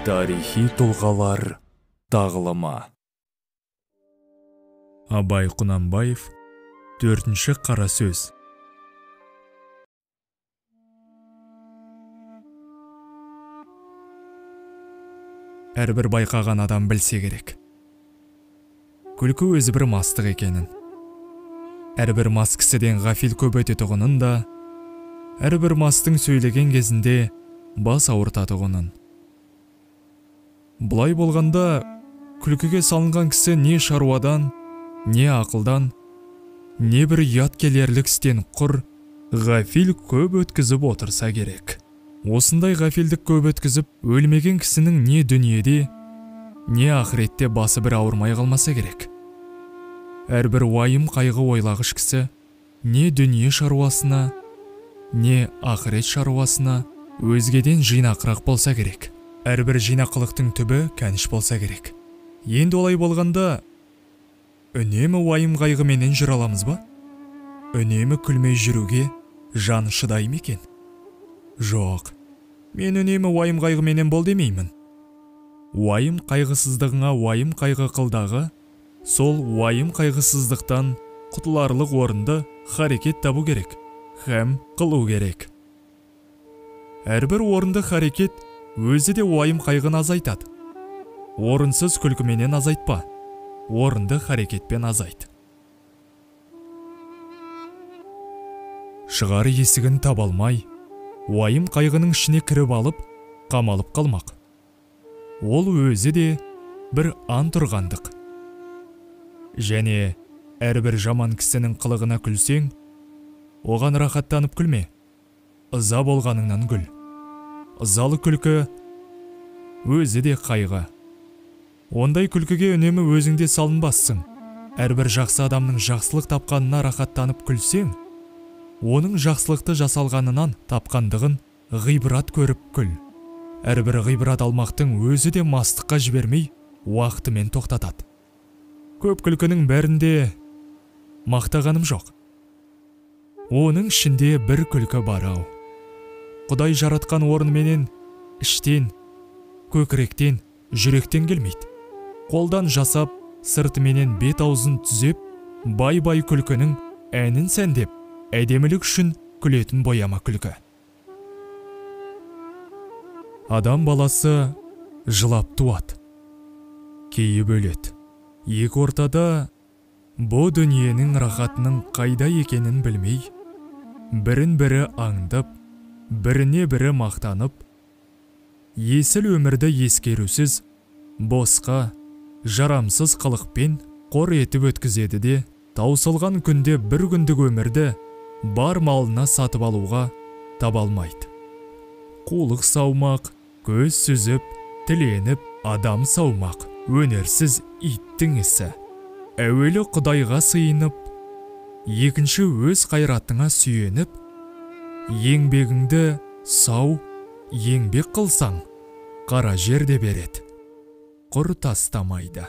Тарихи тұлғалар тағылымы. Абай Құнанбаев, 4-ші қара сөз. Әрбір байқаған адам білсе керек. Күлкі өзі бір мастық екенін. Әрбір мас кісіден ғафил көп өтетұғынын да, әрбір мастың сөйлеген кезінде бас ауыртатұғынын. Бұлай болғанда, күлкіге салынған кісі не шаруадан, не ақылдан, не бір ұят келерлік істен құр ғафил көп өткізіп отырса керек. Осындай ғафилдік көп өткізіп, өлмеген кісінің не дүниеде, не ақыретте басы бір ауырмай қалмаса керек. Әрбір уайым қайғы ойлағыш кісі не дүние шаруасына, не ақырет шаруасына өзгеден жинақырақ болса керек. Әрбір жинақылықтың түбі кәніш болса керек. Енді олай болғанда, үнемі уайым қайғыменен жүре аламыз ба? Үнемі күлмей жүруге жан шыдай ма екен? Жоқ, мен үнемі уайым қайғыменен бол демеймін. Уайым қайғысыздығыңа уайым қайғы қылдағы, сол уайым қайғысыздықтан құтыларлық орынды харекет табу керек, һәм қылу керек. Әрбір орынды харекет өзі де уайым қайғыны азайтады. Орынсыз күлкіменен азайтпа, орынды харекетпен азайт. Шығар есігін таба алмай, уайым қайғының ішіне кіріп алып, қамалып қалмақ. Ол өзі де бір антұрғандық. Және әрбір жаман кісінің қылығына күлсең, оған рахаттанып күлме, ыза болғаныңнан күл. Ызалы күлкі өзі де қайғы. Ондай күлкіге үнемі өзіңде салынбассың. Әрбір жақсы адамның жақсылық тапқанына рахаттанып күлсең, оның жақсылықты жасалғанынан тапқандығын ғибрат көріп күл. Әрбір ғибрат алмақтың өзі де мастыққа жібермей, уақытымен тоқтатады. Көп күлкінің бәрінде мақтағаным жоқ. Оның ішінде бір күлкі бар ау. Құдай жаратқан орныменен іштен, көкіректен, жүректен келмейді. Қолдан жасап, сыртыменен бет аузын түзеп, бай-бай күлкінің әнін сәндеп, әдемілік үшін күлетін бояма күлкі. Адам баласы жылап туады, кейіп өледі. Екі ортада бұ дүниенің рахатының қайда екенін білмей, бірін-бірі аңдып, біріне бірі мақтанып, есіл өмірді ескерусіз, босқа, жарамсыз қылықпен қор етіп өткізеді де, таусылған күнде бір күндік өмірді бар малына сатып алуға таба алмайды. Қулық саумақ, көз сүзіп, тіленіп, адам саумақ, өнерсіз иттің ісі. Әуелі Құдайға сыйынып, екінші өз қайратыңа сүйеніп, еңбегіңді сау еңбек қылсаң, қара жер де береді, құр тастамайды.